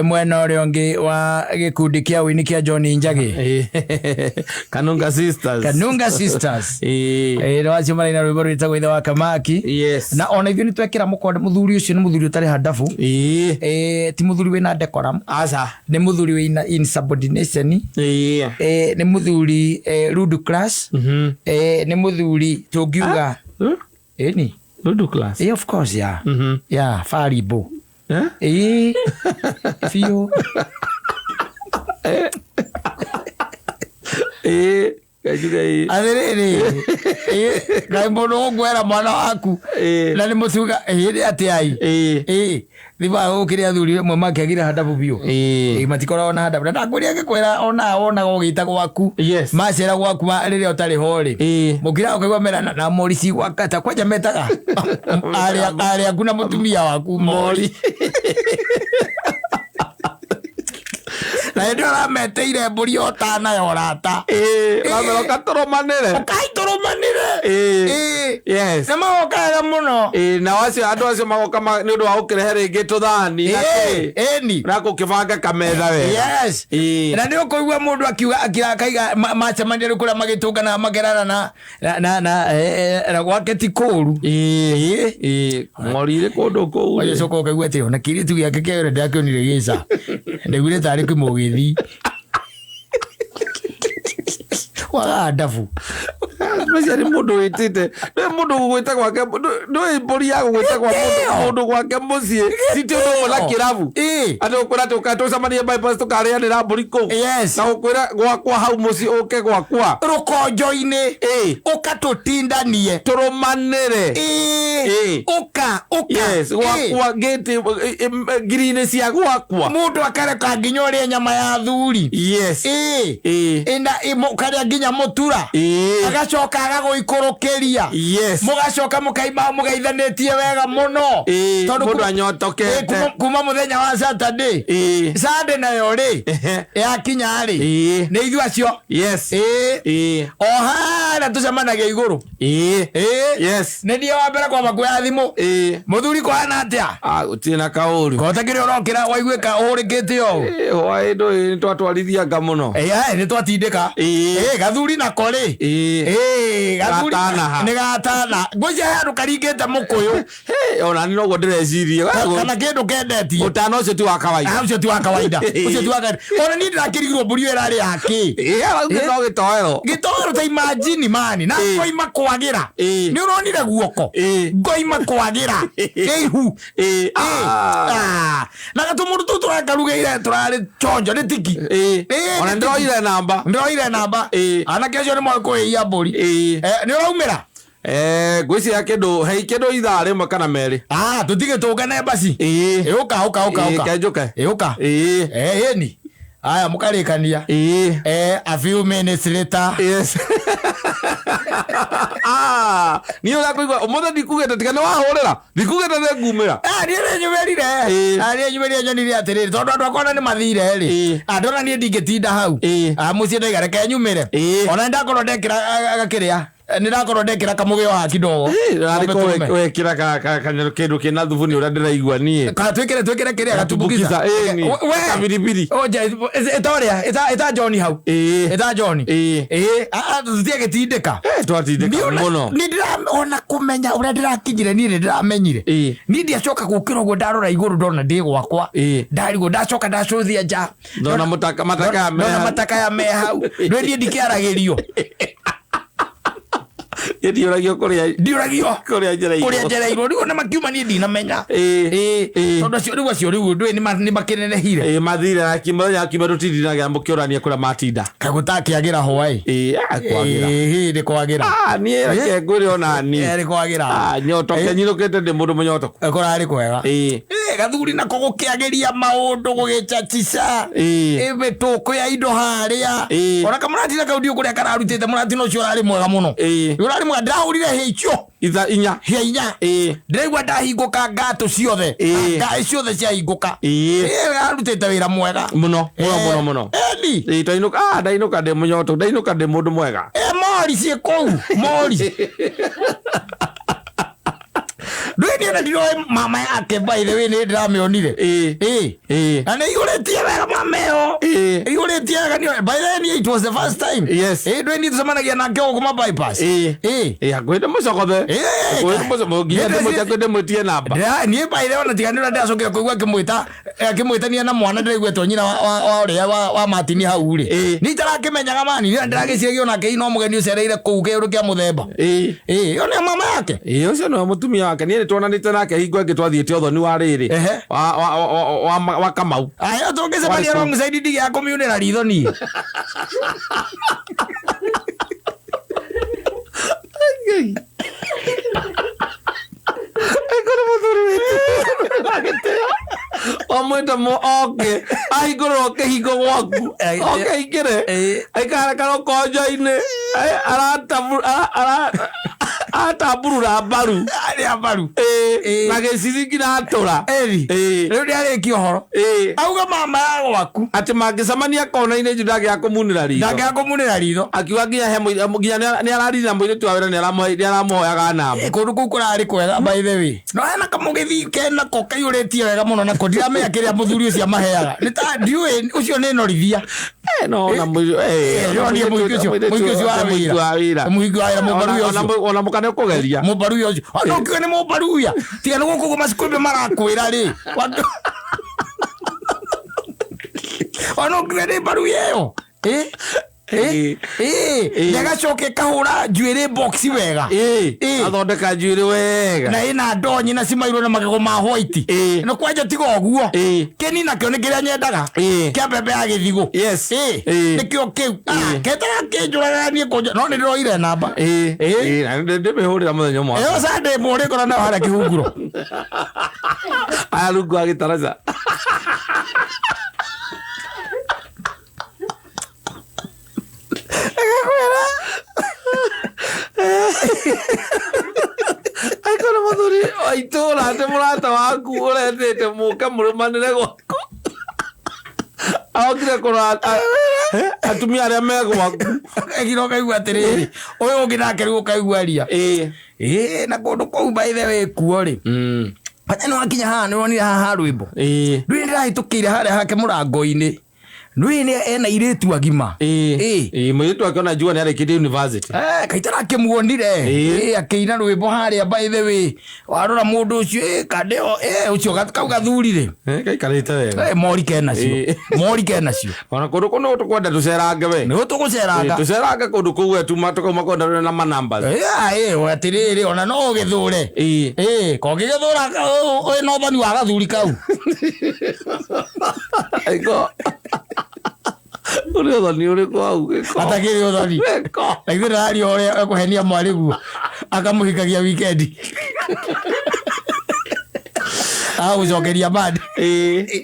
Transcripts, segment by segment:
Mwena ũrĩa ũngĩ wa gĩkundi kĩa ũini kĩa John Njagi. Kanunga Sisters. Kanunga Sisters. Ĩĩ. Nĩ wacio maraina rwĩmbo rwĩtagwo Ithe wa Kamaki. Yes. Na ona ithuĩ nĩ twekĩra mũkonde mũthuri ũcio, nĩ mũthuri ũtarĩ handabu. Ĩĩ. Ti mũthuri wĩna decorum. Aca. Nĩ mũthuri wĩna insubordination. Ĩĩ. Nĩ mũthuri rude class. Nĩ mũthuri tũngiuga ĩni. Rude class. Of course, yeah. Yeah, farimbo. Eh? Ĩĩ, biũ. Ĩĩ. Kanjuga ĩĩ. Atĩrĩrĩ, kaĩ mũndũ ũkwera mwana waku na nĩ mũtuga ĩĩ nĩ atĩai. Ĩĩ. Ĩĩ, thiba gũkĩrĩ athuri amwe makĩagire handabu biũ. Ĩĩ. Ĩĩ, matikoragwo na handabu, na ndakwĩria ngĩkwĩra ona wonaga ũgĩta gwaku. Yes. Macera gwaku rĩrĩa ũtarĩ ho rĩ, Ĩĩ. mũkira ũkaigua mera na mori cigwakata kwanja metaga arĩ aku na mũtumia waku mori, na hĩndĩ ĩyo ũrameteire mbũri otana ya ũrata. Ĩĩ. Wamera ũkatũrũmanĩre. Ũkaitũrũmanĩre. Ĩĩ. Ĩĩ. Yes. Na magoka wega mũno. Ĩĩ, nao acio andũ acio magoka nĩ ũndũ wa gũkĩrehe rĩngĩ tũthani na kĩ. Ĩni. Na gũkĩbanga kametha wega. Yes. Ĩĩ. Na nĩ ũkũigua mũndũ akiuga akira akaiga macemania rĩu kũrĩa magĩtũngana makerana na gwake ti kũũru. Ĩĩ. Ĩĩ. Ng'ori irĩ kũndũ kũu rĩ. Ũgĩcoka ũkaigua atĩ ona kĩirĩtu gĩake kĩa wĩra ndakĩonire gĩca, ndaiguire tarĩ kĩmũgĩthi wagaga ndabu. Especially mũndũ wĩtĩte nĩ mũndũ gũgwĩta gwake, ndũĩ mbũri ya gũgwĩta kwa mũndũ mũndũ gwake mũciĩ ti ũndũ ũmwe na kĩrabu. Ĩĩ. Atĩ ũkwĩra atĩ ũka tũcemanie bypass tũkarĩanĩra mbũri kũu. Yes. Na gũkwĩra gwakwa hau mũciĩ ũke gwakwa rũkonjo-inĩ. Ĩĩ. Ũka tũtindanie. Tũrũmanĩre. Ĩĩ. Ĩĩ. Ũka ũka. Yes. Ĩĩ. Gwakwa ngĩti ngiri-inĩ cia gwakwa. Mũndũ akareka nginya ũrĩe nyama ya thuri. Yes. Ĩĩ. Ĩĩ. Ĩna ũkarĩa nginya mũtura. Ĩĩ. Agacoka agagũikũrũkĩria. Yes. Mũgacoka mũkaima mũgeithanĩtie wega mũno. Ĩĩ, Tondũ mũndũ Ĩĩ, anyotokete. kuma mũthenya wa Saturday. Ĩĩ. Sunday nayo rĩ, Ehe. yakinya rĩ, Ĩĩ. nĩ ithuĩ acio. Yes. Ĩĩ. Ĩĩ. O harĩa tũcemanagia igũrũ. Ĩĩ. Ĩĩ. Yes. Nĩ niĩ wa mbere kwamba kuoya thimũ. Ĩĩ. Mũthuri, kũhana atĩa? Ah, gũtirĩ na kaũru. Kota kĩrĩa ũrokĩra waiguĩka ũhũrĩkĩte ũũ. Ĩĩ, hwaĩ ndũĩ nĩ twatwarithia nga mũno. Ĩĩ, nĩ twatindĩka. Ĩĩ. Ĩĩ, gathuri nako rĩ. Ĩĩ. Ĩĩ, gathuri Gatanaha. nĩ gatana, ngwĩciria he handũ karingĩte mũkũyũ. Hey, ona ni noguo ndĩrecirie. Kana kĩndũ kendetie. Ũtana ũcio ti wa kawaida. Ah, ũcio ti wa kawaida, ũcio ti wa kawaida. Ona niĩ ndĩrakĩrigirwo mbũri ĩyo ĩrarĩ ya kĩ. Ĩĩ, araugire no gĩtoero. Gĩtoero, ta imagine mani na Ĩĩ. ngoima kwagĩra. Ĩĩ. Nĩ ũronire guoko. Ĩĩ. Ngoima kwagĩra ĩihu. Ĩĩ. Ah. Ah, na gatũmũndũ tũu tũrakarugĩire tũrarĩ chonjo nĩ tiki. Ĩĩ. Ĩĩ, Ona nĩ ndĩroire namba. Ndĩroire namba. Ĩĩ. Anake acio nĩ moĩ kũhĩia mbũri. Ĩĩ. Nĩ ũraumĩra? Eh, ngwĩciria kĩndũ hei kĩndũ ithaa rĩmwe kana merĩ. Ah, tũtige tũngane basi. Ĩĩ. Ĩ, ũka ũka ũka. Ĩĩ, Ũka. kenjũke. Ĩ, ũka. Ĩĩ. Ĩni aya mũkarĩkania. Ĩĩ. A few minutes later. Yes. Ah, niĩ ũrĩa kũigua ũmũthĩ ndikugĩte tiga nĩ wahũrĩra ndikugĩte nĩ ngumĩra. Ah, niĩ nĩ nyumĩrire. Ĩĩ. Ah, niĩ nyumĩrire, nyonire atĩrĩrĩ, tondũ andũ akwa ona nĩ mathire rĩ. Ĩĩ. Ah, ndona niĩ ndingĩtinda hau. Ĩĩ. Ah, mũciĩ ndaiga reke nyumĩre. Ĩĩ. Ona nĩ ndakorwo ndekĩra gakĩrĩa, nĩ ndakorwo ndekĩra kamũgĩo haha kidogo. Arĩko wekĩra kĩndũ kĩna thubu nĩ ũrĩa ndĩraigua niĩ. Kana twĩkĩre kĩrĩa Gatumbukiza, gatumbukiza. ĩĩ ni. We. Kabiribiri. Ĩta ũrĩa ĩta John hau. Ĩĩ. Ĩta John. Ĩĩ. Ĩĩ, tũtige gĩtindĩka. Eh, twatindĩka mũno. Nĩ ndĩra ona kũmenya ũrĩa ndĩrakinyire, niĩ nĩ ndĩramenyire. Ĩĩ. Niĩ ndiacoka gũkĩra ũguo, ndarora igũrũ ndona ndĩ gwakwa. Ĩĩ. Ndarigwo, ndacoka ndacũthia nja. Ndona matakaya me ndona hau. matakaya me hau, ndwĩ niĩ ndikĩaragĩrio. Niĩ ndiũragio kũrĩa Ndiũragio kũrĩa njereirwo. Kũrĩa njereirwo rĩu ona makiuma niĩ ndinamenya. Ĩĩ. Ĩĩ. Ĩĩ. Tondũ acio rĩu, acio rĩu ndũĩ nĩ makĩnenehire. Ĩĩ, mathire na mũthenya wa kiumia tũtindinaga mũkĩũrania kũrĩa matinda. Kagũtakĩagĩra hwaĩ. Ĩĩ, ah, kwagĩra. Ĩĩ, nĩ kwagĩra. Ah, niĩ reke ngwĩre ona niĩ. Ĩĩ, nĩ kwagĩra. Ah, nyotoke nyinũkĩte ndĩ mũndũ mũnyotoku. Kũrarĩ kwega. Ĩĩ. Ĩĩ, gathuri nako gũkĩagĩria maũndũ gũgĩchachica. Ĩĩ. Mĩtũkũ ya indo harĩa. Ĩĩ. Ona kamũratina kau ndiũ kũrĩa kararutĩte, mũratina ũcio ũrarĩ mwega mũno. Ĩĩ. Ũrarĩ mwega, ndĩrahũrire hĩa icio. Itha inya. Hĩa 4. Ĩĩ. Ndĩraigua ndahingũka ngatũ ciothe. Ĩĩ. Ngaĩ ciothe ciahingũka. Ĩĩ. Ĩĩ, arutĩte wĩra mwega. Mũno mũno mũno mũno. Eni. Ĩĩ, twainũka, ah, ndainũka ndĩ mũnyotoku, ndainũka ndĩ mũndũ mwega. Ĩ, mori ciĩ kũu mori. Ndũĩ niĩ ona ndiroĩ mama yake, by the way, nĩ ndĩramĩonire. Ĩĩ. Ĩĩ. Ĩĩ. Na nĩ iyũrĩtie wega mama ĩyo. Ĩĩ. Iyũrĩtie wega niĩ, by the way, niĩ it was the first time. Yes. Ĩĩ, ndũĩ niĩ tũcemanagia nake gũkũ ma bypass. Ĩĩ. Ĩĩ. Ĩĩ, hakuhĩ ndĩmũcokothe. Ĩĩ. Hakuhĩ ndĩmũcokothe. Nginya ndĩmwĩtie ndĩmwĩtie namba. Niĩ by the way, ona tiga nĩ ũrĩa ndĩracokire kũigua akĩmwĩta, akĩmwĩtania na mwana, ndĩraiguĩtwo nyina wa ũrĩa wa Martin hau rĩ. Ĩĩ. Niĩ itarakĩmenyaga mani, niĩ ndĩragĩciragia onake hihi no mũgeni ũcereire kũu kĩũndũ kĩa mũthemba. Ĩĩ. Ĩĩ, ĩyo nĩyo mama yake. Ĩĩ, ũcio nĩwe mũtumia wake. Niĩ nĩtuonanĩte nake hingo ĩngĩ twathiĩte ũthoni wa rĩrĩ. Ehe. Wa Kamau. Aya tũngĩcemania Warĩ kũ? wrong side ndigĩa kũmiunĩra ritho niĩ. Aikore mũthuri witũ agĩtĩo wamwĩta oke ahingũrĩrwo kĩhingo gwaku, oke aingĩre, aikare karokonjo-inĩ, aratamburura mbaru. Arĩa mbaru. Ĩĩ, na gĩcici nginya atũra. Eri. Ĩĩ. Rĩu nĩarĩkia ũhoro. Ĩĩ. Auga mama ya gwaku atĩ mangĩcemania kona-inĩ njũ ndangĩaga kũmunĩra ritho. Ndangĩaga kũmunĩra ritho. Akiuga nginya he nginya nĩ araririe na mũirĩtu wa wĩra, nĩ aramũhoyaga namba. Ĩ, kũndũ kũu kũrarĩ kwega, by the way, no hena kamũgĩthi kenako kaiyũrĩtie wega mũno, nako ndiramenya kĩrĩa mũthuri ũcio amaheaga, nĩ ta ndiũĩ ũcio nĩ norithia. Eh, no na Eh, no niĩ mũhiki ũcio wa mũhiki wa wĩra. Mũhiki wa wĩra, mũmbaruya ũcio. Ona mũka nĩ ũkũgeria. Mũmbaruya ũcio no kiuge nĩ mũmbaruya, tiga nĩ gũkũ macikwĩmbe marakwĩra rĩ, ona ũkiuge nĩ mbaruya ĩyo. Ĩ? Ĩ? Ĩ. Ĩ, na ĩgacoka ĩkahũra njuĩrĩ box wega. Ĩ, Ĩ. athondeka njuĩrĩ wega. Na ĩna ndonyi na cimairwo na magego ma white. Ĩ. No kwanja tiga ũguo. Ĩ. Kĩni nakĩo nĩ kĩrĩa nyendaga. Ĩ. Kĩa mbembe ya gĩthigũ. Yes. Ĩ. Ĩ. Nĩkĩo kĩu. Ah, Ĩ. ketaga kĩnjũragaga niĩ kũnja no nĩ ndĩroire namba. Ĩ. Ĩ. Ĩ, na ndĩmĩhũrĩra mũthenya ũmwe. Ĩyo Sunday mũrĩkora nayo harĩa kĩhunguro. Aya rungu wa gĩtaraca. Agakwĩra. Aikore mũthuri wa itũũra atĩ mũrata waku ũretĩte mũke mũrũmanĩre gwaku arokire kũrora atumia arĩa me gwaku. Ĩgira ũkaigua atĩrĩrĩ, ũyũ ũngĩ nake rĩu ũkaigua ria. Ĩ. Ĩ, na kũndũ kũu by the way kuo rĩ. Bata nĩ wakinya haha nĩ wonire haha ha rwĩmbo. Ĩ. Ndũĩ ndĩrahĩtũkĩire harĩa hake mũrango-inĩ. Ndũĩ nĩ ena airĩtu agima. Ĩ. Ĩ. Ĩ, mũirĩtu wake ona njua nĩ arĩkĩtie university. Eh, kaita rakĩmuonire. Ĩ. Ĩ, akĩina rwĩmbo harĩa, by the way warora mũndũ ũcio, ĩ, kandĩo, ĩ, ũcio kau gathuri-rĩ. Eh, gaikarĩte wega. Eh, mori kenacio. Ĩ. Mori kenacio. Ona kũndũ kũu nĩ tũkwenda tũcerange we. Nĩguo tũgũceranga. Tũcerange kũndũ kũu we tuma tũkauma kwenda na manamba. Ĩ, ĩ, atĩrĩrĩ, ona no ũgĩthũre. Ĩ. Ĩ, kongĩgĩthũra wĩna ũthoni wa gathuri kau. Aiko. Ũrĩ ũthoni ũrĩkũ hau gĩko? Atakĩrĩ ũthoni. Gĩko. Na ithuĩ ndĩraria ũrĩa ekũhenia mwarĩ guo akamũhikagia wikendi agagũcokeria bandi. Ĩ.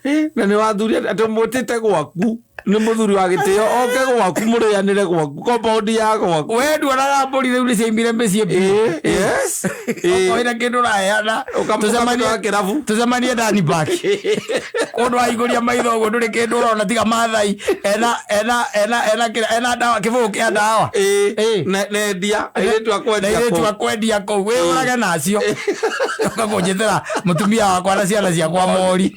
Ĩ, na nĩ wathuri atĩ mwĩtĩte gwaku nĩ mũthuri wa gĩtĩo oke gwaku mũrĩanĩre gwaku compound ya gwaku. We nduonaga mbũri rĩu nĩ ciaimire mĩciĩ biũ. Ĩ, yes. Ĩ. Okorwo wĩna kĩndũ ũraheana, Ũkamũtwara kĩrabu. Tũcemanie Dani Park, kũndũ waihũria maitho ũguo ndũrĩ kĩndũ ũrona tiga Mathai ena ena ena ena kĩrĩa- ena ndawa, kĩbũyũ kĩa ndawa. Ĩ. Ĩ. Nendia airĩtu a Na kwendia airĩtu kũu. a kwendia kũu wĩũrage nacio ũkakũnjĩtĩra mũtumia wakwa na ciana ciakwa mori.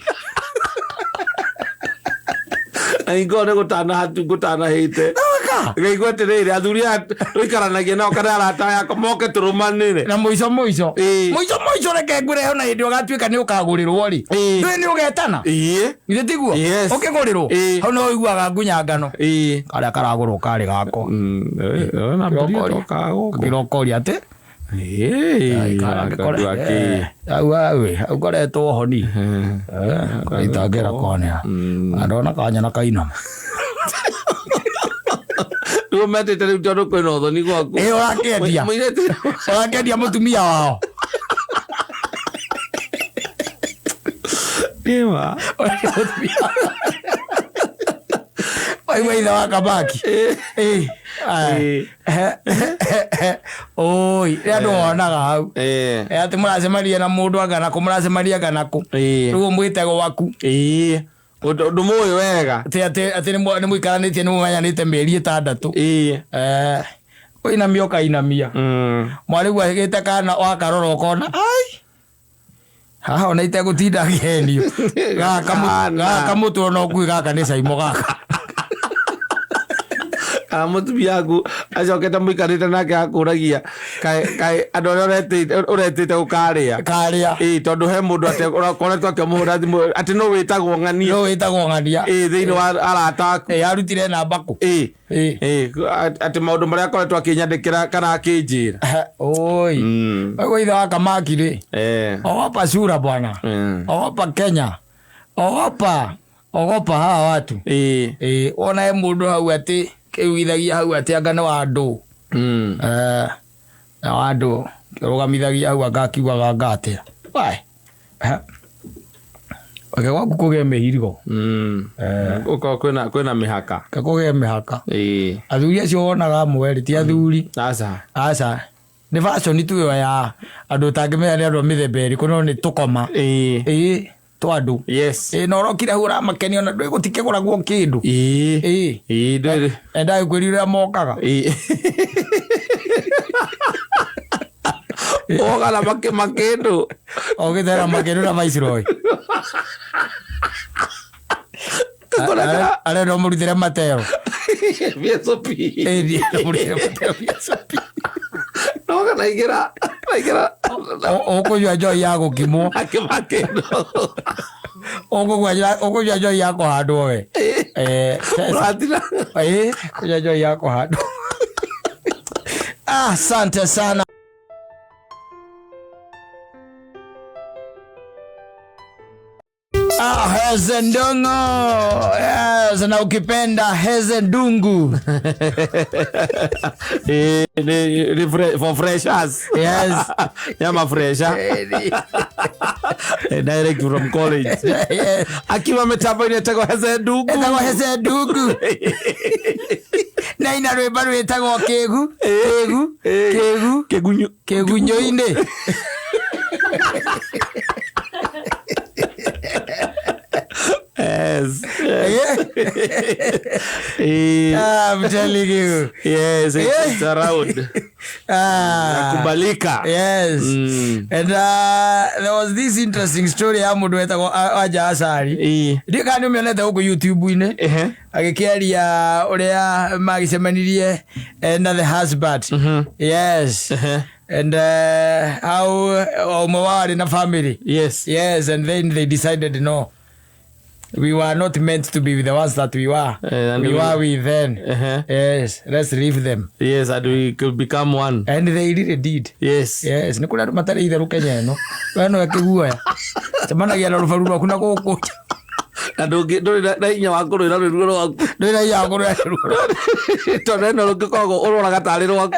Na ingoo nĩ gũtanaha ngũtanahĩte. Waka. Ngaigua atĩrĩrĩ, athuri aya tũikaranagia nao kana arata yakwa moke tũrũmanĩre. Na mũico mũico Ĩ. mũico mũico reke ngwĩre ona hĩndĩ ũgatuĩka nĩ ũkagũrĩrwo rĩ, Ĩ. ndũĩ nĩ ũgetana. Ĩ. Githĩ tiguo? Yes. Ũkĩgũrĩrwo Ĩ. hau no ũiguaga ngunyangano Ĩ. karĩa karagũrwo karĩ gakwa. Na mbũri ĩrokaga gũkũ. Kĩrokoria atĩ Ĩ, kandũ akĩ. Au awe hau ngoretwo honi itangĩra konea andona kanyona kainama. Rĩu metĩte rĩu tondũ kwĩna ũthoni gwaku. Ĩ, ũrakĩendia. Mũirĩtu. Ũrakĩendia mũtumia wao. Nĩma. Ũrendia mũtumia waigua ithe wa kabaki. Ĩ, aya. Oi rä andå wonaga hau. Ĩ. Ĩ, atĩ mũracemania na mũndũ anga nakũ, mũracemania anga nakũ. Ĩ. Rĩu ũmwĩte gwaku. Ĩ. Ũndũ mũĩ wega. Atĩ nĩ mũikaranĩtie, nĩ mũmenyanĩte mĩeri 6. Ĩ. Eh, Ũinamia ũkainamia. Mwarĩguo agĩte kana wakarora ũkona ai haha ona itegũtinda ngĩhenio. Gaka Kana. gaka mũtwe ona ũkui gaka nĩ caimo gaka. Kana mũtumia waku acokete mũikarĩte nake akũragia kaĩ kaĩ andũ arĩa ũretĩte ũretĩte ũkarĩa. Karĩa. Ĩĩ tondũ he mũndũ ate ũkoretwo akĩmũhũra thimũ atĩ no wĩtagwo ng'ania. No wĩtagwo ng'ania. Ĩĩ thĩinĩ wa arata aku. Ĩ arutire namba kũ? Ĩĩ. Ĩ. Ĩĩ atĩ maũndũ marĩa akoretwo akĩnyandĩkĩra kana akĩnjĩra. Oi. Ũguo ithe wa kamaki rĩ. Eh. Ogopa sura bwana. Ogopa Kenya. Ogopa. Ogopa hawa watu. Ĩĩ. Ĩ wona he mũndũ hau atĩ kĩiguithagia hau atĩ anga nĩ wa andũ. Eh, na wa andũ kĩrũgamithagia hau anga akiugaga anga atĩa. Wai. Eh. Reke gwaku kũgĩe mĩhirigo. Eh. Ũkorwo kwĩna kwĩna mĩhaka. Reke kũgĩe mĩhaka. Ĩĩ. Athuri acio wonaga amwe rĩ ti athuri. Aca. Aca. Nĩ fashion tu ĩyo ya andũ ũtangĩmenya nĩ andũ a mĩthemba ĩrĩkũ no nĩ tũkoma. Ĩĩ. Ĩĩ twa andũ. Yes. Ĩĩ na ũrokire hau ũramakenia ona ndũĩ gũtikĩgũragwo kĩndũ. Ĩĩ. Ĩĩ. Ĩĩ ndũrĩ. Endaga kwĩria ũrĩa mokaga. Ĩĩ. Woga na makĩma kĩndũ. Ogĩtera makĩndũ na Viceroy. Kũragĩra. Arenda ũmũrutĩre matero. VSOP. Ĩĩ ndienda ũmũrutĩre matero VSOP. Noga naingĩra naingĩra Ũkũnyua njohi ya gũkimwo. akĩma kĩndũ. Ũkũnyua njohi ya kũhandwo we. Eh, Ũratina. Ĩĩ, kũnyua njohi ya kũhandwo. Asante sana. Ah, Heze Ndongo. Yes, na ukipenda Heze Ndungu. Ĩĩ, nĩ nĩ for freshers. Yes. Nyama fresha. Direct from college. Yes. Akiwa mĩtambo-inĩ ĩtagwo Heze Ndungu. Etagwo Heze Ndungu. Na ina rwĩmbo rwĩtagwo Kĩgu. Kĩgu. Kĩgu. Kĩgunyu. Kĩgunyũ-inĩ. Yes. Ĩĩ. I'm telling you. Yes, it's around. Ah. Nakubalika. Yes. And there was this interesting story ya mũndũ wetagwo Wanja Asari. Ĩĩ. Ndiũĩ kana nĩ ũmĩonete gũkũ YouTube-inĩ. Ehe. Agĩkĩaria ũrĩa magĩcemanirie na the husband. Yes. Ehe. And how o ũmwe wao arĩ na family. Yes. Yes, and then they decided no. We were not meant to be with the ones that we were. And we we- were with them. Uh-huh. Yes, let's leave them. Yes, and we could become one. And they really did. Yes. Yes, nĩ kũrĩ andũ matarĩ itherũ Kenya ĩno. We no akĩguoya. Cemanagia na rũbaru rwaku na gũkũ. Na ndũngĩ ndũrĩ na hinya wa kũrũĩra rũruo rwaku. Ndũrĩ na hinya wa kũrũĩra rũruo rwaku. Tondũ ĩno rũngĩkoragwo ũroraga tarĩ rwaku.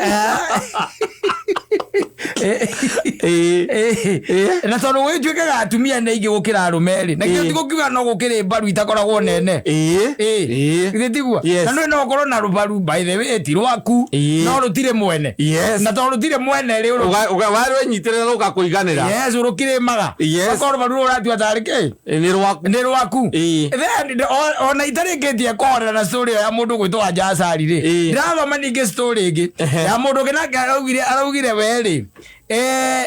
Ĩĩ. Ĩĩ. Na tondũ gwĩtuĩkaga atumia nĩ aingĩ gũkĩra arũme rĩ. Na kĩo Ĩĩ. ti gũkiuga no gũkĩrĩ mbaru itakoragwo nene. Ĩĩ. Ĩĩ. Ĩĩ. Githĩ tiguo? Yes. Na ndũĩ no ũkorwo na rũbaru by the way ti rwaku. Ĩĩ. No rũtirĩ mwene. Yes. Na tondũ rũtirĩ mwene rĩ ũrũ- Warwenyitĩrĩra rũgakũiganĩra. Yes, ũrũkĩrĩmaga. Yes. Akorwo rũbaru rũu ũratua tarĩ kĩ? Nĩ rwaku. Nĩ rwaku. Ĩĩ. Then, ona itarĩkĩtie kũhorera na story ĩyo ya mũndũ gwĩtwo Wanja Asari rĩ. Ĩĩ. Ndĩrathoma ningĩ story ĩngĩ Ehe. ya mũndũ ũngĩ nake araugire we rĩ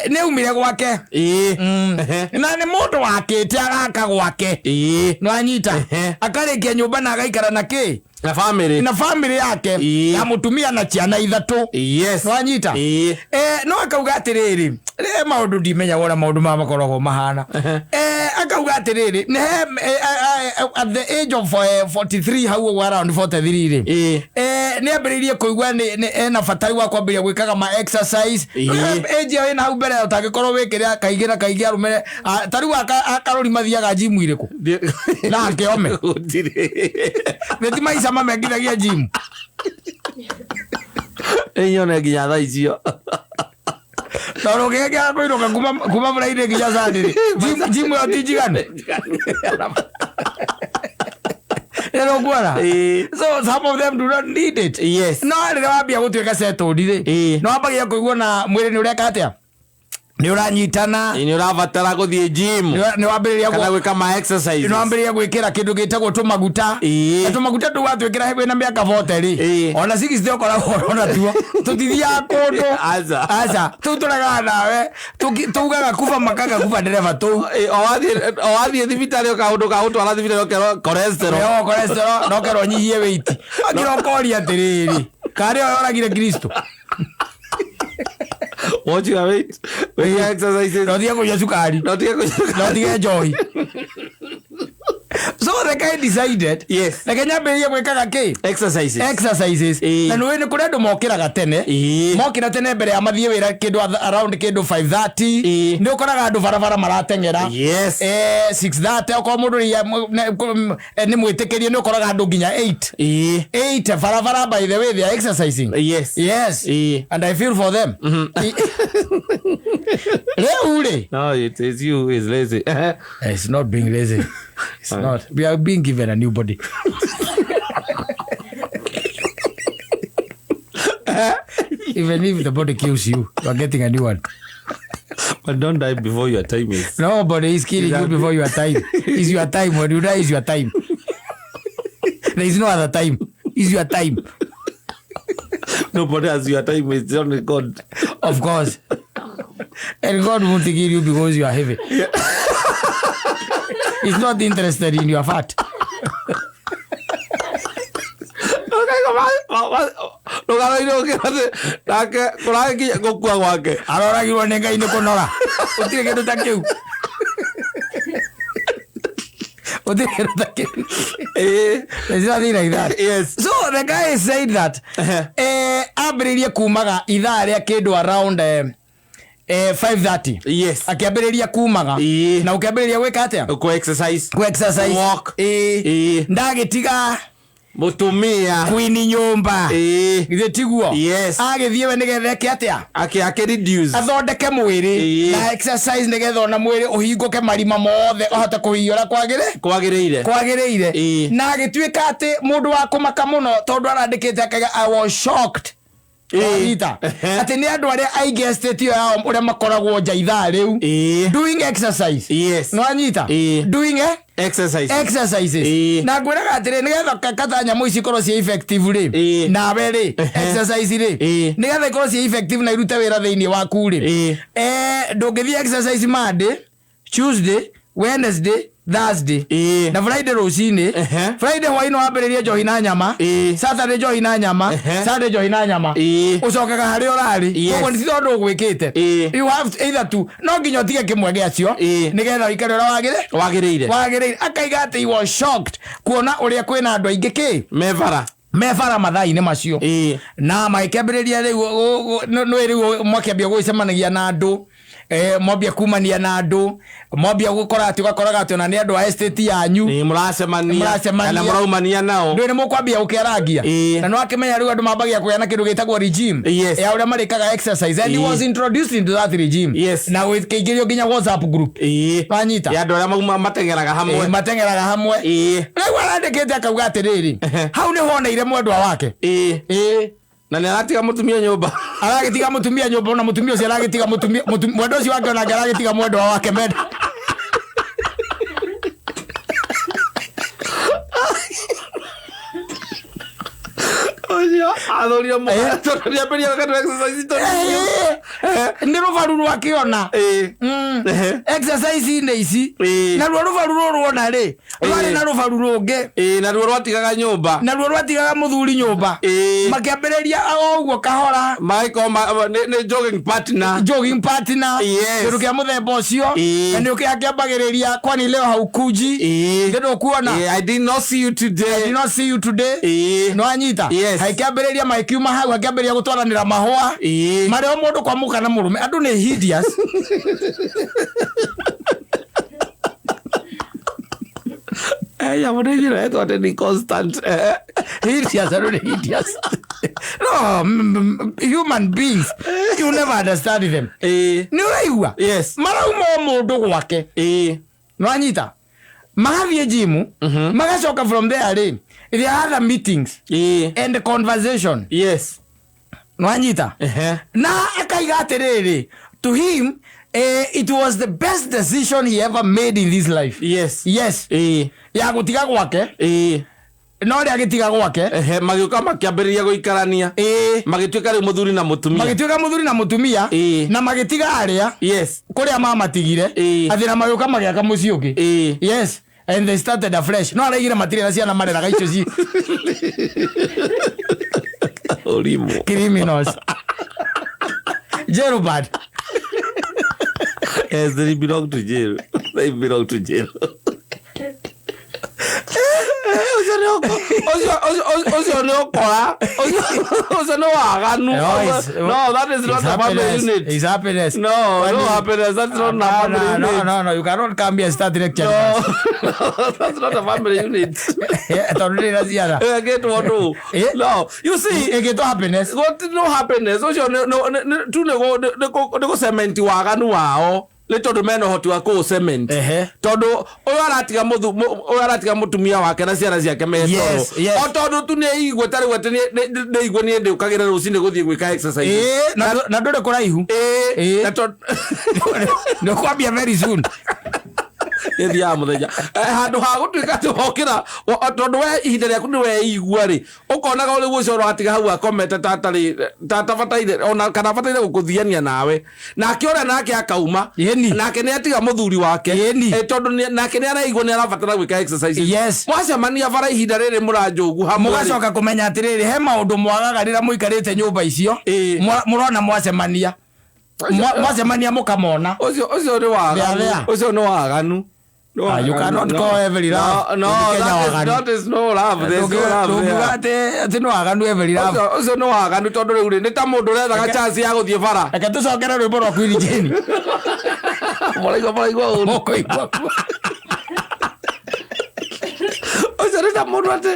nĩ aumire gwake. Ĩĩ. Ehe. Na nĩ mũndũ wakĩte agaka gwake. Ĩĩ. Nĩwanyita? Ehe. Akarĩkia nyũmba na agaikara na kĩ? Na family. Na family yake Ĩĩ. ya mũtumia na ciana ithatũ. Yes. Nĩwanyita? Ĩĩ. No akauga atĩrĩrĩ, rĩ maũndũ ndimenyaga ũrĩa maũndũ maya makoragwo mahana. Akauga atĩrĩrĩ, nĩ he at the age of 43 hau ũguo around 43 rĩ. Ĩĩ. Nĩ ambĩrĩirie kũigua nĩ ena bata wa kwambĩrĩria gwĩkaga ma exercise. Ĩĩ. Age ĩyo ĩna hau mbere ũtangĩkorwo wĩkĩra kaingĩ na kaingĩ arũme ta rĩu akarũri mathiaga gym irĩkũ? Na akĩome. Gũtirĩ. Nĩ ti maica mamengithagia gym. Ĩnyone nginya thaa icio. Tondũ ũngĩgekĩra kũinũka kuma Friday nginya Sunday rĩ, gym ĩyo ti njiganu. Ĩno kuona? Ĩĩ. So some of them do not need it. Yes. No rĩrĩa wambia gũtuĩka settled rĩ, Ĩĩ. nĩ wambagia kũigua na mwĩrĩ nĩ ũreka atĩa? Nĩ ũranyitana. Nĩ ũrabatara gũthiĩ gym. Nĩ wambĩrĩria Kana gwĩka ma exercises. Nĩ wambĩrĩria gwĩkĩra kĩndũ gĩtagwo tũmaguta. Na tũmaguta tũu watwĩkĩra wĩna mĩaka 40 rĩ, ona 60 ũkoragwo ũrona tuo tũtithiaga kũndũ. Aca. Aca, tũu tũregaga nawe. Tugaga kuba makaga kuba ndereba tũu. O wathiĩ thibitarĩ kaũndũ ka gũtwara thibitarĩ ũkerwo cholesterol. Yo, cholesterol, no kerwo nyihie weight. Akira ũkoria atĩrĩrĩ, karĩ o yoragire Kristo. Watch your weight. Wĩke exercises. No tige kũnyua cukari. No tige kũnyua. No tige njohi. So the guy decided, reke nyambĩrĩrie gwĩkaga kĩ? Exercises. Exercises. Na nĩũĩ nĩ kũrĩ andũ mokĩraga tene. Mokĩra tene mbere ya mathiĩ wĩra kĩndũ around kĩndũ 5:30. Nĩ ũkoraga andũ barabara marateng'era. 6:30 okorwo mũndũ nĩ mwĩtĩkĩrie nĩ ũkoraga andũ nginya 8. 8 barabara, by the way they are exercising. Yes. And I feel for them. Rĩu rĩ. No, it is you who is lazy. It's not being lazy. It's not. We are being given a new body. Even if the body kills you, you are getting a new one. But don't die before your time is. Nobody is killing you before your time. It's your time. When you die, it's your time. There is no other time. It's your time. Nobody has your time. It's only God. Of course. And God won't kill you because you are heavy. He's not interested in your fat. Ndũgaroire ũkĩra nake kũrakinya gũkua gwake. Aroragirwo nĩ Ngai nĩ kũnora. Gũtirĩ kĩndũ ta kĩu. Gũtirĩ kĩndũ ta kĩu. There's nothing like that. So the guy said that ambĩrĩirie kumaga ithaa rĩa kĩndũ around 5:30. Akĩambĩrĩria kumaga. Na ũkĩambĩrĩria gwĩka atĩa? Kũ exercise. Ku exercise. Walk. Ndagĩtiga Mũtumia. kwini nyũmba. Githĩ tiguo? Yes. Agĩthiĩ we nĩgetha eke atĩa? Akĩ reduce. Athondeke mwĩrĩ na exercise nĩgetha ona mwĩrĩ ũhingũke marima mothe ũhote kũhihia ũrĩa kwagĩrĩ Kwagĩrĩire. Kwagĩrĩire. Na agĩtuĩka atĩ mũndũ wa kũmaka mũno tondũ arandĩkĩte akauga, I was shocked. Wanyita? Atĩ nĩ andũ arĩa aingĩ estate ĩyo yao ũrĩa makoragwo nja ithaa rĩu doing exercise. Nĩwanyita? Doing Exercise. Exercises. Na ngwĩraga atĩrĩ, nĩgetha kata nyamũ ici ikorwo ciĩ effective rĩ, nawe rĩ, exercise rĩ, nĩgetha ikorwo ciĩ effective na irute wĩra thĩinĩ waku rĩ, ndũngĩthiĩ exercise Monday, Tuesday, Wednesday, Thursday na Friday rũcinĩ. Friday hwaĩ-inĩ wambĩrĩrie njohi na nyama. Saturday njohi na nyama. Sunday njohi na nyama. Ũcokaga harĩa ũrarĩ. Koguo nĩ ti tondũ ũgwĩkĩte. You have to either to no nginya ũtige kĩmwe gĩacio nĩgetha ũikare ũrĩa wagĩrĩ Wagĩrĩire. Wagĩrĩire. Akaiga atĩ he was shocked kuona ũrĩa kwĩna andũ aingĩ kĩ Mebara. Mebara mathaa-inĩ macio. Na magĩkĩambĩrĩria rĩu nĩ rĩu mwakĩambia gũgĩcemanagia na andũ, mwambia kumania na andũ, mwambia gũkora atĩ ũgakoraga atĩ ona nĩ andũ a estate yanyu. Mũracemania. Mũracemania. Kana mũraumania nao. Ndũĩ nĩ mũkwambia gũkĩarangia. Na nĩ wakĩmenya rĩu andũ mambagia kũgĩa na kĩndũ gĩtagwo regime ya ũrĩa marĩkaga exercise, and he was introduced into that regime na gũkĩingĩrio nginya WhatsApp group. Wanyita? Ya andũ arĩa mauma mateng'eraga hamwe. Mateng'eraga hamwe. Rĩu arandĩkĩte akauga atĩrĩrĩ, hau nĩ honeire mwendwa wake. Na nĩ aratiga mũtumia nyũmba. Aragĩtiga mũtumia nyũmba, ona mũtumia ũcio aragĩtiga mũtumia mwendwa ũcio wake, onake aragĩtiga mwendwa wake menda. Ũcio athũrire mũno tondũ nĩambĩrĩria gwĩka tũ exercise tũnini. Nĩ rũbaru rwakĩona. Exercise-inĩ ici naruo rũbaru rũrũ wona rĩ, rwarĩ na rũbaru rũngĩ. Naruo rwatigaga nyũmba. Naruo rwatigaga mũthuri nyũmba. Makĩambĩrĩria o ũguo kahora. Magĩkorwo nĩ jogging partner. Jogging partner. Kĩndũ kĩa mũthemba ũcio. Na nĩ ũkĩ akĩambagĩrĩria, kwani leo haukuji? Nĩ ndũkuona? I did not see you today. I did not see you today. Nĩ wanyita? Yes. Hakĩambĩrĩria magĩkiuma hau, hakĩambĩrĩria gũtwaranĩra mahũa marĩa o mũndũ kwa mũka na mũrũme. Andũ nĩ hideous. Nyamũ nĩ njĩra ĩtwo atĩ nĩ constant. Hideous, andũ nĩ hideous. No, human beings, you never understand them. Nĩ ũraigua? Yes. Marauma o mũndũ gwake. Nĩ wanyita? Magathiĩ gym, magacoka from there rĩ, there are other meetings and conversation. Nĩ wanyita? Na akaiga atĩrĩrĩ, to him It was the best decision he ever made in his life. Yes. Yes. Ĩĩ. Ya gũtiga gwake. Ĩĩ. No rĩ agĩtiga gwake. Ehe, magĩũka makĩambĩrĩria gũikarania. Ĩĩ. Magĩtuĩka rĩu mũthuri na mũtumia. Magĩtuĩka mũthuri na mũtumia. Ĩĩ. Na magĩtiga arĩa. Yes. Kũrĩa mamatigire. Ĩĩ. Atĩ na magĩũka magĩaka mũciĩ ũngĩ. Ĩĩ. Yes. And they started afresh. No araigire matirĩ na ciana mareraga icio ci Ũrimũ. Criminals. Jerobad. Yes, they belong to jail. They belong to jail. Ũcio nĩ ũkora. Ũcio nĩ waganu. No, that is not a family unit. It's happiness. No, no happiness. That's not a family No, unit. no, no. You cannot come here and start lecturing. No, that's not a family unit. Tondũ ndĩrĩ na ciana. Ĩgĩtwo ndũ. No, you see, Ĩgĩtwo happiness. Got no happiness. Ũcio tu nĩ gũcementi waganu wao. Nĩ tondũ mena ũhoti wa kũũ cement. Tondũ ũyũ aratiga ũyũ aratiga mũtumia wake na ciana ciake me toro. Yes, yes. O tondũ tu nĩ igua ta rĩu atĩ nĩ igua niĩ ndĩũkagĩra rũcinĩ gũthiĩ gwĩka exercise. Ĩĩ, na ndũrĩ kũraihu. Ĩĩ, na tondũ Nĩ ũkwambia very soon. Gĩthiaga mũthenya. Handũ ha gũtuĩka atĩ wokĩra, tondũ we ihinda rĩaku nĩ weigua rĩ, ũkonaga ũrĩ ũcio ũratiga hau akomete ta atarĩ, ta atabataire, ona kana abataire gũkũthiania nawe. Nake ũrĩa nake akauma. Ĩni. Nake nĩ atiga mũthuri wake. Ĩni. Tondũ nake nĩ araigua nĩ arabatara gwĩka exercise. Yes. Mwacemania bara ihinda rĩrĩ mũranjũgu hamwe rĩ. Mũgacoka kũmenya atĩrĩrĩ, he maũndũ mwagaga rĩrĩa mũikarĩte nyũmba icio. Ĩĩ. Mũrona mwacemania. Mwacemania mũkamona. Ũcio nĩ waganu. There, there. Ũcio nĩ waganu. No, You cannot no. call every love. No, no, Kenya that is no love. There's no love there. Ndũngiuga atĩ nĩ waganu every love. Ũcio nĩ waganu tondũ rĩu rĩ, nĩ ta mũndũ ũrethaga chance ya gũthiĩ bara. Reke tũcokere rwĩmbo rwa Queen Jane. Mũraigua ũru. Mũkũigua. Ũcio nĩ ta mũndũ atĩ,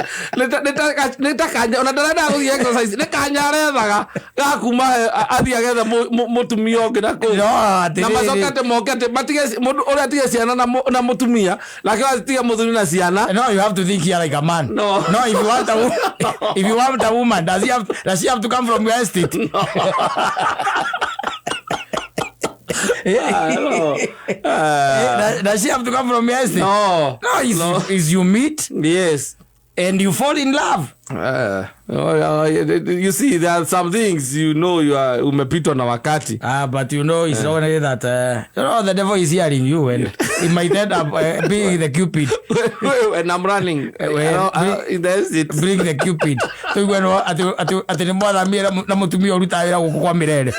nĩ ta kanya, ona ndarenda gũthiĩ exercise, nĩ kanya arethaga ga kuma athiĩ agethe mũtumia ũngĩ na kũu. No, Na atĩrĩrĩ. macoke atĩ moke atĩ matige mũndũ ũrĩa atige ciana na mũtumia, nake ũrĩa atige mũthuri na ciana. No, you have to think here like a man. No. No, if you want a if you want a woman, does she have to come from your estate? No. No. Does she have to come from your estate? No. No, it's you meet. Yes. And you fall in love. You see, there are some things you know you are umepitwa na wakati. But you know, it's only that you know, the devil is hearing you, and it might end up being the Cupid. And I'm running. That's it. Bring the Cupid. So you know, at the mother mira na mutumia uruta wira guku kwa mirere.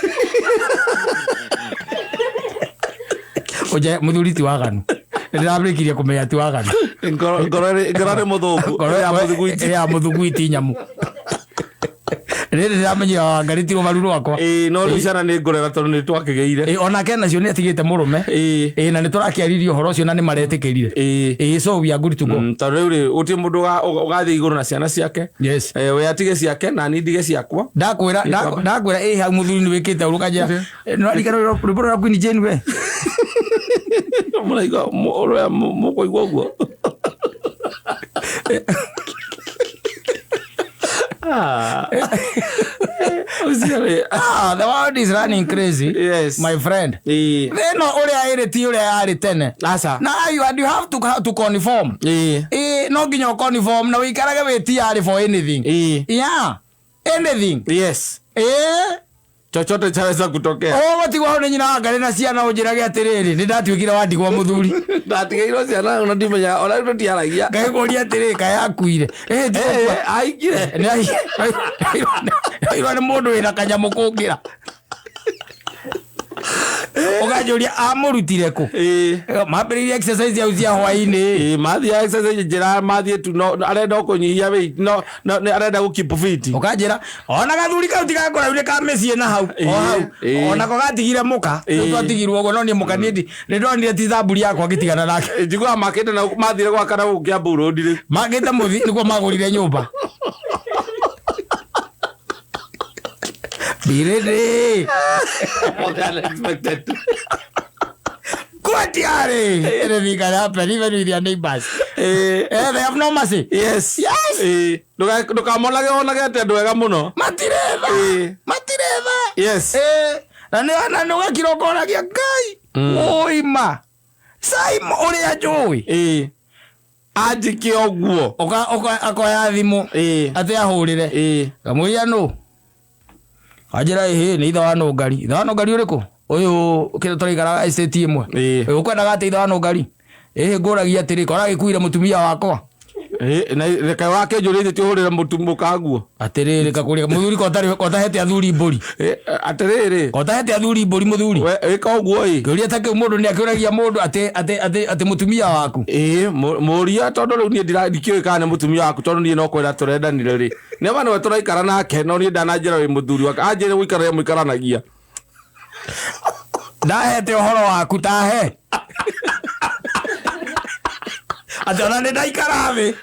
Oje muthuri ti waganu. Ndĩramĩkirie kũmenya ti waganu. Ngoro nĩ mũthũku. Ngoro Ya mũthuguiti. Ya mũthuguiti nyamũ. Rĩrĩ ndĩramenyire Wangari ti rũbaru rwakwa. Ĩĩ, no rĩu ciana nĩ ngũrera tondũ nĩ twakĩgĩire. Ĩĩ, onake nacio nĩ atigĩte mũrũme. Ĩĩ. Ĩĩ, na nĩ tũrakĩaririe ũhoro ũcio na nĩ maretĩkĩrire. Ĩĩ. Ĩĩ, so we are good to go. Tondũ rĩu rĩ, gũtirĩ mũndũ ũgathiĩ igũrũ na ciana ciake. Yes. We atige ciake na niĩ ndige ciakwa. Ndakwĩra ĩĩ hau mũthuri nĩ wĩkĩte ũru kanjĩra. Nĩ waririkana rwĩmbo rwa Queen Jane we? Mũraigua, ũrĩa mũkũigua ũguo? The world is running crazy. Yes. My friend. Theno ũrĩa ĩrĩ ti ũrĩa yarĩ tene. Aca. Na you, and you have to conform. No nginya ũ conform na ũikarage wĩ tayari for anything. Yeah. Anything. Yes. Chochote chaweza kutokea. Gũtigwo hau nĩ nyina wa Ngarĩ na ciana ũnjĩrage atĩrĩrĩ, nĩ ndatuĩkire wa ndigwa mũthuri. Ndatigĩirwo ciana ona ndimenya, ona rĩu tũtiaragia. Ngakĩkũria atĩrĩrĩ, kaĩ akuire? Aikire. Nĩ airwo nĩ mũndũ wĩna kanyamũ kũngĩra. Ũkanjũria amũrutire kũ? Mambĩrĩirie exercise hau cia hwaĩ-inĩ. Mathiĩ exercise njĩra mathiĩ tu, no, arenda kũnyihia weight, no, no, nĩ arenda gũ keep fit. Ũkanjĩra, ona gathuri kau ti gakũraihu nĩ ka mĩciĩ na hau, o hau. Onako gatigire mũka, rĩu twatigirwo ũguo, no niĩ mũka niĩ nĩ ndonire ti thamburi yakwa ngĩtigana nake. Njiguaga makĩte na mathire gwaka na gũkũ Kiambu Road rĩ. Makĩte mũthi nĩguo magũrire nyũmba. Birĩrĩ. More than expected. Kwatiare. Anything can happen even with your neighbors. They have no mercy. Yes. Yes. Ndũkamonage onage atĩ andũ ega mũno. Matiretha. Matiretha. Yes. Na nĩ ũgakira ũkoragia Ngai. Ũima Simon ũrĩa njũĩ. Ĩĩ, anjĩke ũguo. Akoya thimũ atĩ ahũrĩre. Ngamũria nũ, anjĩra ĩhĩ nĩ ithe wa Nũngari. Ithe wa Nũngari ũrĩkũ? Ũyũ kĩrĩa tũraikara estate ĩmwe. Ũkwendaga atĩ ithe wa Nũngari? Ĩhĩ, ngũragia atĩrĩ, kora gĩkuire mũtumia wakwa. Ĩĩ, na reke wakĩnjũrĩtie ti ũhũrĩre mũkaguo. Atĩrĩrĩ, kakũria mũthuri kotahete athuri mbũri. Atĩrĩrĩ, Kotahete athuri mbũri mũthuri. We wĩka ũguo ĩ. Kĩũria ta kĩu mũndũ nĩ akĩũragia mũndũ atĩ mũtumia waku. Ĩĩ, mũria tondũ rĩu niĩ ndikĩũĩ kana nĩ mũtumia waku, tondũ niĩ no kwenda tũrendanire rĩ, nĩma nĩwe tũraikara nake, no niĩ ndananjĩra wĩ mũthuri wake, anjĩre gũikara mũikaranagia. Ndahete ũhoro waku tahe atĩ ona nĩ ndaikara thĩ.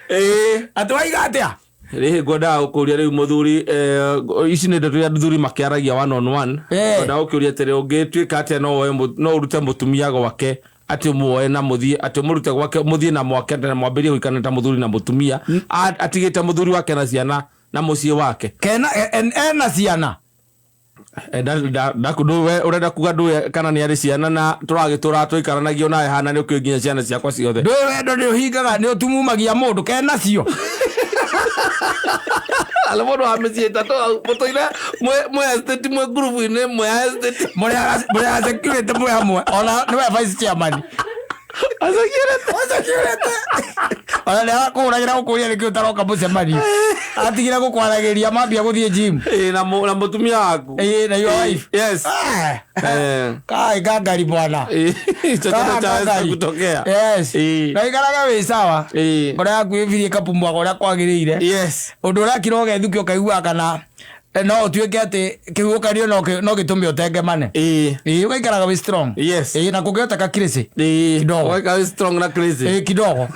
Atĩ waiga atĩa? Rĩhĩ, ngwendaga gũkũria rĩu mũthuri, ici nĩ ndeto iria athuri makĩaragia one on one. Ngwendaga gũkĩũria atĩrĩ, ũngĩtuĩka atĩa no woe no ũrute mũtumia gwake, atĩ ũmuoe na mũthiĩ, atĩ ũmũrute gwake mũthiĩ na mwake na mwambĩrĩrie gũikarania ta mũthuri na mũtumia, atigĩte mũthuri wake na ciana na mũciĩ wake? Kena ena ciana. Ũrenda kuga ndũĩ kana nĩ arĩ ciana, na tũragĩtũra tũikaranagia nawe hana nĩ ũkĩũĩ nginya ciana ciakwa ciothe. Ndũĩ wendo nĩ ũhingaga, nĩ ũtumumagia mũndũ kena cio. Ala mũndũ wa mĩciĩ ĩtatũ hau mũtũire mwĩ estate, mwĩ ngurubu-inĩ ĩmwe ya estate. Mũrĩ a security mwĩ hamwe, ona nĩwe vice chairman. A security. A security. Ona nĩ arakũhũragĩra gũkũria nĩkĩ ũtaroka mũcemanio, atigire gũkwaragĩria mambia gũthiĩ gym. Ĩĩ, na mũtumia waku. Ĩĩ, na your wife. Yes. Ah. Kai gangari bwana. Ĩĩ, chochote chaweza kutokea. Yes. Na ikaraga wĩ sawa. Ngoro yaku ĩbirie ĩkapumwaga ũrĩa kwagĩrĩire. Ũndũ ũrakira ũgethukio ũkaigua kana no ũtuĩke atĩ kĩhuhũkanio no gĩtũme ũtengemane. Ĩĩ, ũgaikaraga wĩ strong. Ĩĩ, na kũngĩhoteka crazy. Kidogo. Ũgaikara wĩ strong na crazy. Ĩĩ, kidogo.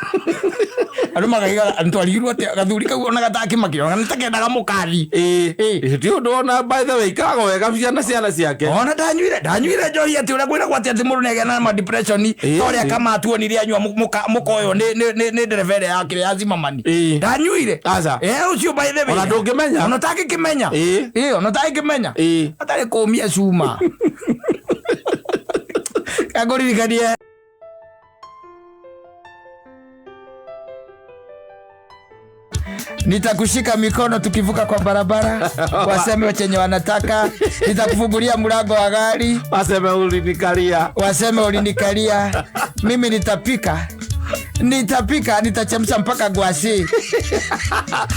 Andũ makaiga ntwarigirwo atĩa gathuri kau ona gatakĩmakire ona nĩtakendaga mũkathi. Ĩĩ. Ti ũndũ ona, by the way, ikaraga wega ciana ciana ciake. Ona ndanyuire njohi atĩ ũrĩa kwĩragwo atĩ mũndũ nĩagĩa na ma depression, ta ũrĩa kamatuonire anyua mũka ũyũ nĩ ndereba ĩrĩa yakĩrĩ ya Zimmerman. Ndanyuire. Aca. Ũcio by the way. Ona ndũngĩmenya. Ona ũtangĩkĩmenya. Ĩĩ, ona ũtangĩkĩmenya. Atarĩ kũmia cuma. Ngũririkanie. Nitakushika mikono tukivuka kwa barabara, waseme chenye wanataka. Nitakufungulia mlango wa gari, waseme ulinikalia, waseme ulinikalia. Mimi nitapika, nitapika, nitachemsha mpaka gwasi.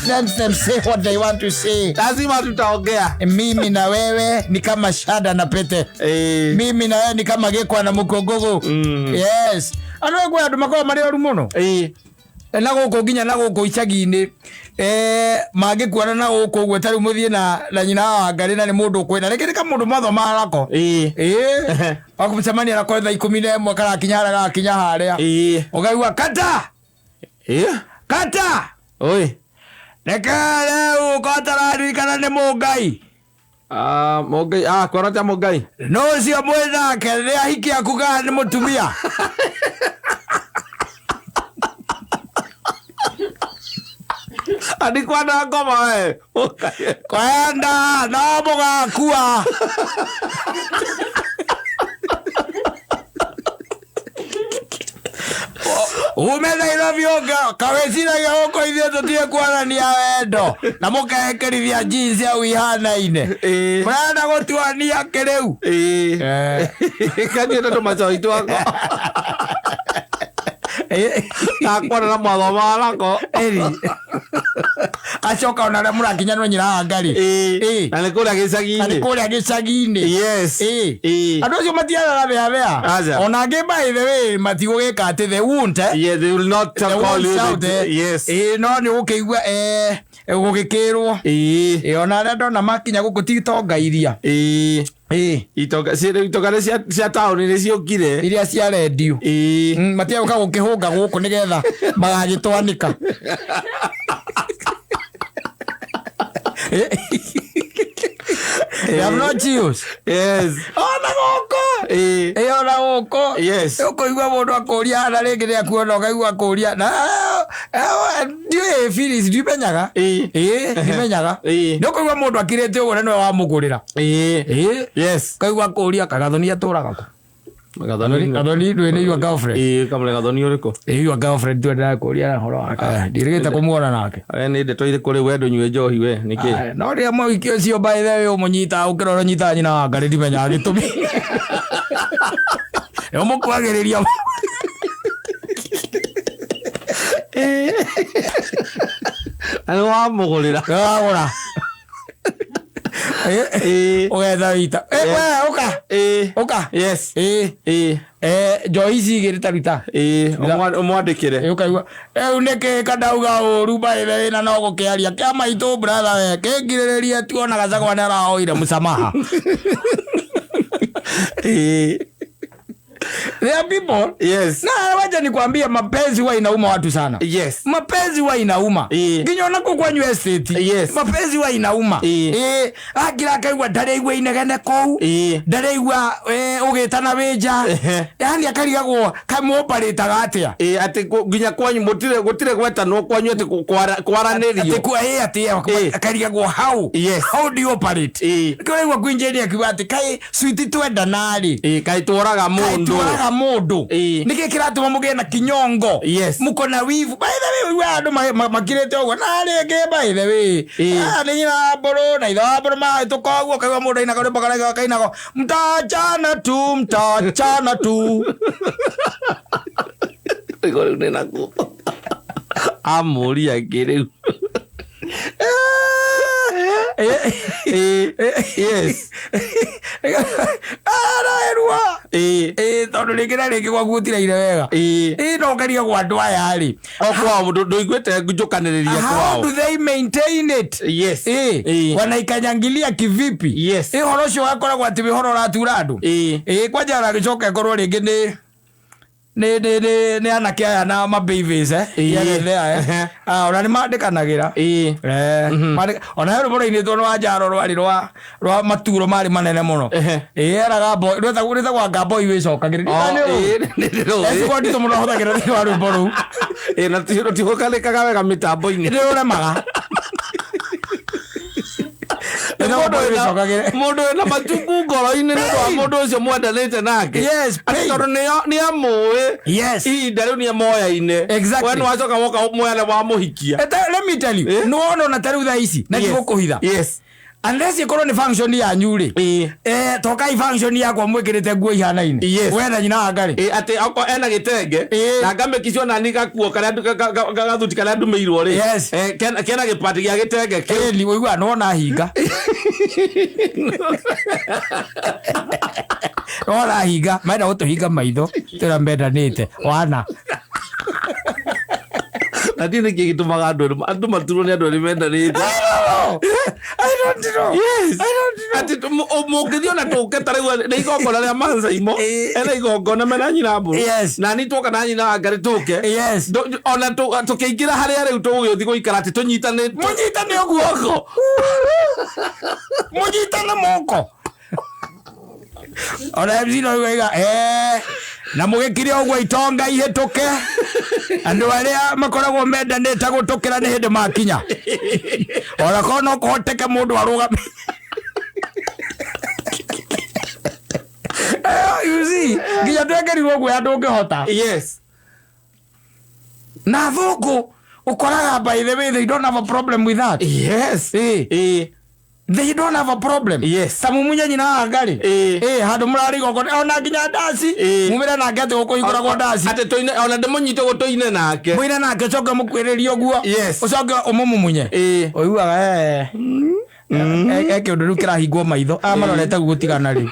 Let them say what they want to say. Lazima tutaongea. Mimi na wewe ni kama shada na pete. Mimi na wewe ni kama gekwa na mukogogo. Yes. Andu egwe andu makoragwo marĩ oru mũno. Na gũkũ nginya na gũkũ icagi-inĩ, mangĩkuona na gũkũ ũguo ta rĩu mũthiĩ na nyina wa Wangarĩ na nĩ mũndũ ũkwĩna rĩngĩ nĩ kamũndũ mwathoma nako. Wakũmũcemania nako thaa 11 karakinya harĩa gagakinya harĩa. Ũkaigua kata! Kata! Oi. Reke rĩu ũkotararirikana nĩ Mũngai. Mũngai, kwara ta Mũngai. No ũcio mwĩ nake nĩ ahiki aku kana nĩ mũtumia? Andikwa na ngoma we. Kwenda no mũgakua. Ume Nairobi ũnga kawĩciragia gũkũ ithuĩ tũtige kuonania wendo na mũkerekerithia jeans hau ihanaine. Mũrenda gũtuonia kĩrĩu? Kaniĩ na tũmacoi twakwa. Ndakuona na mwathoma nako. Ĩri. Acoka ona arĩa mũrakinyanwo nyina wa Ngarĩ. Na nĩ kũrĩa gĩcagi-inĩ. Na nĩ kũrĩa gĩcagi-inĩ. Yes. Andũ acio matiagaga bea bea. Aca. Ona angĩ by the way matigũgĩka atĩ they won't, eh? Yeah, they will not They call won't you shout, the eh? Yes. No nĩ ũgũkĩigua, gũgĩkĩrwo. Ona arĩa ndona makinya gũkũ ti itonga iria. Itonga, itonga nĩ cia taũni nĩ ciũkire. Iria cia rendio. Matiagũka gũkĩhũnga gũkũ nĩgetha magagĩtwanĩka. They have no chills. Yes. Ona gũkũ. Ona gũkũ. Yes. Ũkũigua mũndũ akũria hana rĩngĩ nĩ akuona ũkaigua akũria. Na, ndiũĩ feelings, ndimenyaga. Ndimenyaga. Nĩ ũkũigua mũndũ akirĩte ũguo na nĩwe wamũgũrĩra. Yes. Ũkaigua akũria kagathoni atũraga kũ? Gathoni. Gathoni ndwĩ nĩ your girlfriend. Ĩĩ, kamũre Gathoni ũrĩkũ? Ĩ your girlfriend twendaga kũria ũhoro wake. Ndirĩgĩte kũmuona nake. We nĩ ndeto irĩkũ rĩu we ndũnyue njohi we nĩkĩ? Aya, no rĩrĩa mũhiki ũcio by the way ũmũnyitaga ũkĩra ũrĩa ũnyitaga nyina wa ngarĩ ndimenyaga gĩtũmi. Nĩ ũmũkuagĩrĩria. Na nĩ wamũgũrĩra. Wagũra. Ĩĩ. Ũgetha wita. Eh, we ũka. Ĩĩ. Ũka. Yes. Ĩĩ. Ĩĩ. Eh, njohi ici igĩrĩ ta ruta. Ĩĩ, ũmwandĩkĩre. Ĩ, ũkaigua rĩu nĩkĩ kandauga ũru by the way na no gũkĩaria kĩa maitũ brother we kĩngirĩrĩrie tuona Gachagua nĩ arahoire msamaha. Ĩĩ. There are people. Yes. Na wacha nikwambie mapenzi huwa inauma watu sana. Yes. Mapenzi huwa inauma. Ĩĩ. Nginya ona kũu kwanyu estate. Yes. Mapenzi huwa inauma. Ĩĩ. Ĩĩ, akira akaigua ndareigua inegene kũu. Ĩĩ. Ndareigua ũgĩtana wĩ nja. Ehe. Yaani akarigagwo kamũoparĩtaga atĩa. Ĩĩ, atĩ nginya kwanyu mũtirĩ gũtirĩ gwetanwo kwanyu atĩ kwaranĩrio. Atĩ kwa ĩĩ atĩ Ĩĩ. akarigagwo how. Yes. How do you operate? Ĩĩ. Nĩkĩo ũraigua Queen akiuga atĩ kaĩ sweet twendana rĩ. Ĩĩ, kaĩ tworaga mũndũ. Tworaga mũndũ. Ĩĩ. Nĩkĩ kĩratũma mũgĩe na kinyongo? Yes. Muko na wivu. By the way, ũiguaga andũ makirĩte ũguo. Na rĩngĩ by the way. Ĩĩ. Ah, nĩ nyina wa mbũrũ na ithe wa mbũrũ mahĩtũka ũguo ũkaigua mũndũ ainaga rwĩmbo karaiga kainagwo mtaachana tu mtaachana tu. Rĩu rĩu nĩ nakuo. Amũria angĩ rĩu. Ĩĩ. Yes. Araerua. Ĩĩ. Ĩĩ tondũ rĩngĩ na rĩngĩ gwaku gũtiraire wega. Ĩĩ. Ĩĩ no ũkarigagwo andũ aya rĩ. O kwao ndũiguĩte njũkanĩrĩria How kwao. do they maintain it? Yes. Ĩĩ. Ĩĩ. Wanaikanyangilia kivipi? Yes. Ĩĩ ũhoro ũcio wakoragwo atĩ wĩ ũhoro ũratura andũ. Ĩĩ. Ĩĩ kwanja agĩcoka ĩkorwo rĩngĩ nĩ nĩ nĩ nĩ nĩ anake aya na mababies eh. Ĩĩ. Yagethea eh. Ehe. Ah ona nĩ mandĩkanagĩra. Ĩĩ. Eh, ona he rwĩmbo rwainĩtwo rwa njaro rwarĩ rwa rwa maturo marĩ manene mũno. Ehe. Ĩĩ eraga boy rwĩtagwo rwĩtagwo anga boy wĩcokagĩra. Oh, ĩĩ, nĩ ndĩrũĩ. Eciko nditũ mũno hũthagĩra thĩinĩ wa rwĩmbo rũu. Ĩĩ, na rũtihukanĩkaga wega mĩtambo-inĩ. Nĩ rũremaga. Rwĩtagwo boy wĩcokagĩre. Mũndũ wĩna machungu ngoro-inĩ nĩ ũndũ wa mũndũ ũcio mwendanĩte nake. Yes, Atĩ pain. tondũ nĩ amũĩ. Yes. Ihinda rĩu nĩ emoyaine. Exactly. We nĩ wacoka woka moyane wamũhikia. Let me tell you, Eh? nĩ wona ona ta rĩu thaa ici na Yes. ndigũkũhitha. Yes. Unless ĩkorwo nĩ function yanyu rĩ. Ĩĩ. Eh, tokai function yakwa mwĩkĩrĩte nguo ihanaine. Yes. We na nyina wa Ngarĩ. Ĩĩ, atĩ okorwo ena gĩtenge Ĩĩ. na ngamĩkicio nani gakuo karĩa gathuti karĩa ndumĩirwo rĩ. Yes. Eh, kena gĩbati gĩa gĩtenge kĩu. Ĩni ũiguaga nĩ wona hinga. Nĩ wona hinga menda gũtũhinga maitho tũrĩa mendanĩte wana. Na ndiũ nĩkĩ gĩtũmaga andũ erĩ andũ maturwo nĩ andũ erĩ mendanĩte. I don't know. Yes. I don't know. Atĩ mũngĩthiĩ ona tũke ta rĩu nĩ igongona rĩa Mansaimo Ĩĩ. ena igongona mena nyina mbũrũ Yes. na ni twoka na nyina wa Ngarĩ tũke Yes. Ona tũkĩingĩra harĩa rĩu tũgũgĩthiĩ gũikara atĩ tũnyitane Mũnyitane ũguo. Mũnyitane moko. Ona MC no igaiga eh na mũgĩkire ũguo itonga ihĩtũke andũ arĩa makoragwo mendanĩte gũtũkĩra nĩ hĩndĩ makinya ona korwo no kũhoteke mũndũ arũgame. Eh, you see nginya twekĩrirwo ũguo andũ ũngĩhota Yes. na thũngũ ũkoraga by the way they don't have a problem with that. Yes. Ĩĩ. Ĩĩ. They don't have a problem. Yes. Ta mumunya nyina wa Ngarĩ. Ĩĩ. Ĩĩ, handũ mũrarĩ igongona ona nginya ndaci. Ĩĩ. Mumĩre nake atĩ gũkũhingũragwo ndaci. Atĩ tũine ona ndĩmũnyite ũguo tũine nake. Mũine nake ũcoke mũkuĩrĩrie ũguo. Yes. Ũcoke ũmũmumunye. Ĩĩ. Ũiguaga eh. E kĩũndũ rĩu kĩrahingwo maitho. Aya marorete gũtigana rĩu.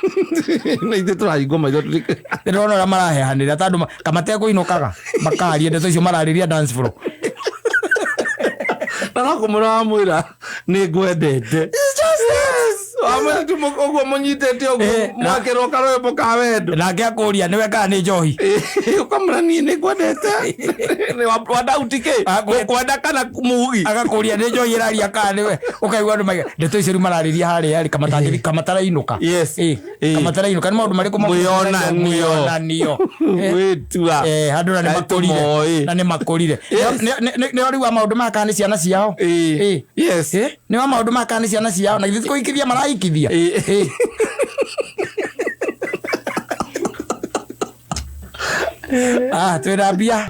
Na ithuĩ tũrahingwo maitho Ndĩrona ũrĩa marahehanĩra ta andũ kamatekũinũkaga. Makaria ndeto icio mararĩria dance floor. Na no kũmwĩra wamwĩra nĩ ngwendete. Wamwĩra tu ũguo mũnyitĩte ũguo Ĩĩ, mwakĩrwo karwĩmbo ka wendo. Nake akũria nĩwe kana nĩ njohi. Ĩĩ, ũkamwĩra niĩ nĩ ngwendete. Nĩ wandauti kĩ? Ngũkwenda kana mugi? Agakũria nĩ njohi ĩraria kana nĩwe. Ũkaigua andũ maiga ndeto icio rĩu mararĩria harĩa rĩ kamatarainũka. Yes. Ĩĩ, Ĩĩ. kamatarainũka nĩ maũndũ marĩkũ Mwĩonanio. mwĩonanio. Wĩtua. Eh, handũ na nĩ Kaĩ makũrire. tũmoĩ. Na nĩ makũrire. Yes. Nĩ rĩu wa maũndũ maya kana nĩ ciana ciao. Ĩĩ. Ĩĩ. Yes. Ĩĩ, nĩ wa maũndũ maya kana nĩ ciana ciao na githĩ ti kũhikithia marahikithia. Ĩĩ. Ĩĩ. Ah, twĩna mbia.